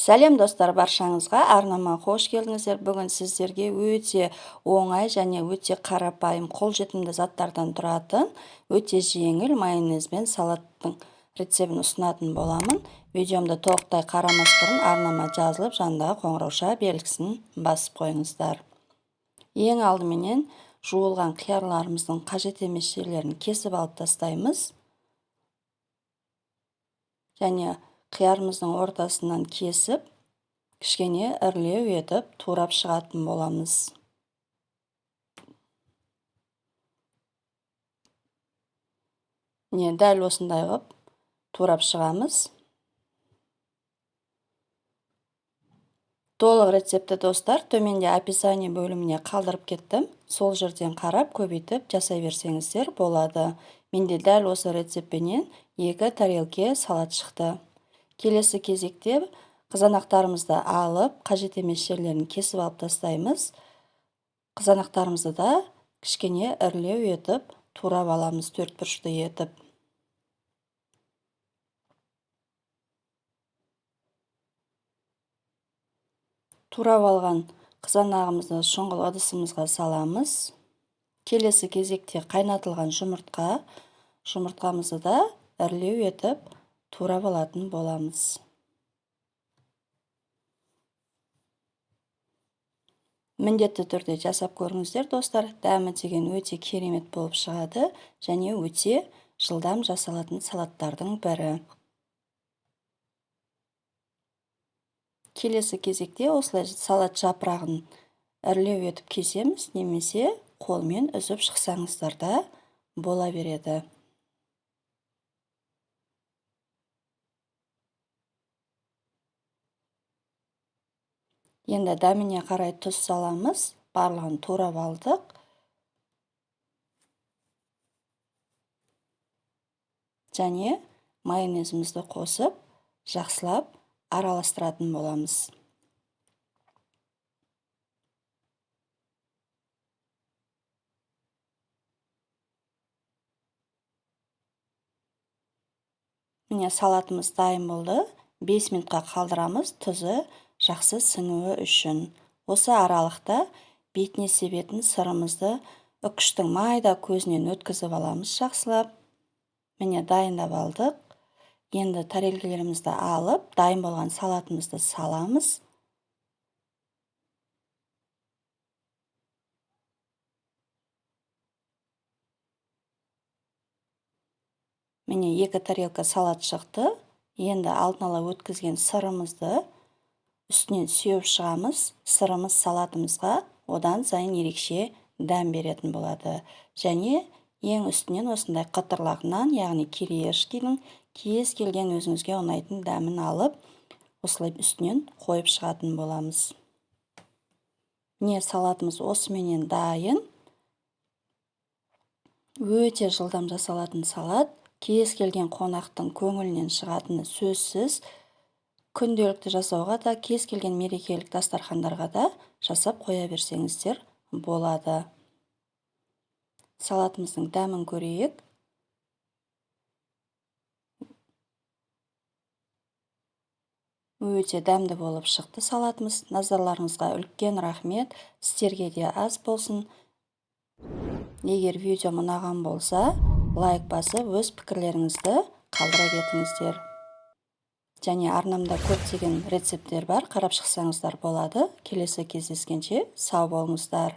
Сәлем, достар, баршаңызға арнама қош келдіңіздер. Бүгін сіздерге өте оңай және өте қарапайым, қолжетімді заттардан тұратын өте жеңіл майонезбен салаттың рецептін ұсынатын боламын. Видеомды толықтай қарамас бұрын арнама жазылып, жанындағы қоңырауша белгісін басып қойыңыздар. Ең алдыменен жуылған қиярларымыздың қажет емес жерлерін кесіп алып тастаймыз. Және қиярымыздың ортасынан кесіп, кішкене ірілеу етіп турап шығатын боламыз. Міне, дәл осындай қылып турап шығамыз. Толық рецептті, достар, төменде описание бөліміне қалдырып кеттім. Сол жерден қарап, көбейтіп жасай берсеңіздер болады. Менде дәл осы рецептпенен 2 тарелке салат шықты. Келесі кезекте қызанақтарымызды алып, қажет емес жерлерін кесіп алып тастаймыз. Қызанақтарымызды да кішкене ірілеу етіп турап аламыз, төрт бұрышты етіп. Турап алған қызанағымызды шұңғыл ыдысымызға саламыз. Келесі кезекте қайнатылған жұмыртқа. Жұмыртқамызды да ірілеу етіп турап алатын боламыз. Міндетті түрде жасап көріңіздер, достар. Дәмі деген өте керемет болып шығады және өте жылдам жасалатын салаттардың бірі. Келесі кезекте осылай салат жапырағын ірілеу етіп кесеміз, немесе қолмен үзіп шықсаңыздар да бола береді. Енді дәміне қарай тұз саламыз. Барлығын турап алдық. Және майонезімізді қосып, жақсылап араластыратын боламыз. Міне, салатымыз дайын болды. 5 минутқа қалдырамыз, тұзы жақсы сіңуі үшін. Осы аралықта бетіне себетін сырымызды үкіштің майда көзінен өткізіп аламыз жақсылап. Міне, дайындап алдық. Енді тарелкелерімізді алып, дайын болған салатымызды саламыз. Міне, 2 тарелка салат шықты. Енді алдын ала өткізген сырымызды үстінен сеуіп шығамыз. Сырымыз салатымызға одан сайын ерекше дәм беретін болады. Және ең үстінен осындай қытырлақ нан, яғни кириешкінің кез келген өзіңізге ұнайтын дәмін алып, осылай үстінен қойып шығатын боламыз. Міне, салатымыз осыменен дайын. Өте жылдам жасалатын салат. Кез келген қонақтың көңілінен шығатыны сөзсіз. Күнделікті жасауға да, кез келген мерекелік дастархандарға да жасап қоя берсеңіздер болады. Салатымыздың дәмін көрейік. Өте дәмді болып шықты салатымыз. Назарларыңызға үлкен рахмет. Сіздерге де ас болсын. Егер видео ұнаған болса, лайк басып, өз пікірлеріңізді қалдыра кетіңіздер. Және арнамда көптеген рецепттер бар, қарап шықсаңыздар болады. Келесі кездескенше сау болыңыздар.